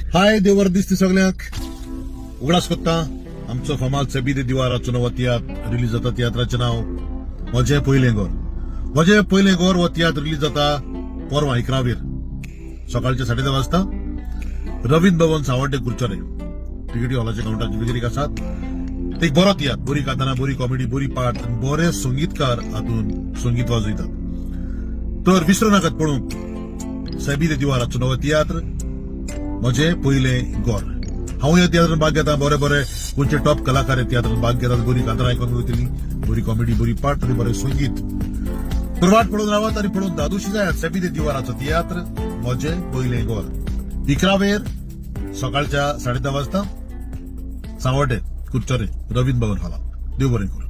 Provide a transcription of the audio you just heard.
हाय, देव बरें दिसता सगल्यांक. उगडास कोत्ता, आमचो फामाद सेबी दे दिवाराचो नवो तियात्र रिलीज जाता. तियात्राचें नांव म्हजें पयलें घर. म्हजें पयलें घर हो तियात्र रिलीज जाता परवां 11वेर सकाळच्या 10:30 वाजता, रवींद्र भवन, सावड्डे, कुडचडे. तिकेटी हॉलाच्या काउंटराचे विक्रीक आसात. एक बरो तियात्र, बरी कांतारां, बरी कॉमेडी, बरी पार्ट आनी बरे संगीतकार हातून संगीत वाजयतात. तर विसरू नाकात पळोवंक सेबी दे दिवाराचो नवो तियात्र म्हजें पयलें घर. हांव ह्या तियात्रान भाग घेता. बरे बरे गोंयचे टॉप कलाकार ह्या तियात्रान भाग घेतात. बरी कांतारां आयकूंक मेळटली, बरी कॉमेडी, बरी पार्ट आनी बरें संगीत. तर वाट पळोवन रावात आनी पळोवन धादोशी जायात सेबी दे दिवाराचो तियात्र म्हजें पयलें घर, 11वेर सकाळच्या 10:30 वाजता, सांवड्डे, कुडचडे, रवींद्र भवन हॉलात. देव बरें करूं.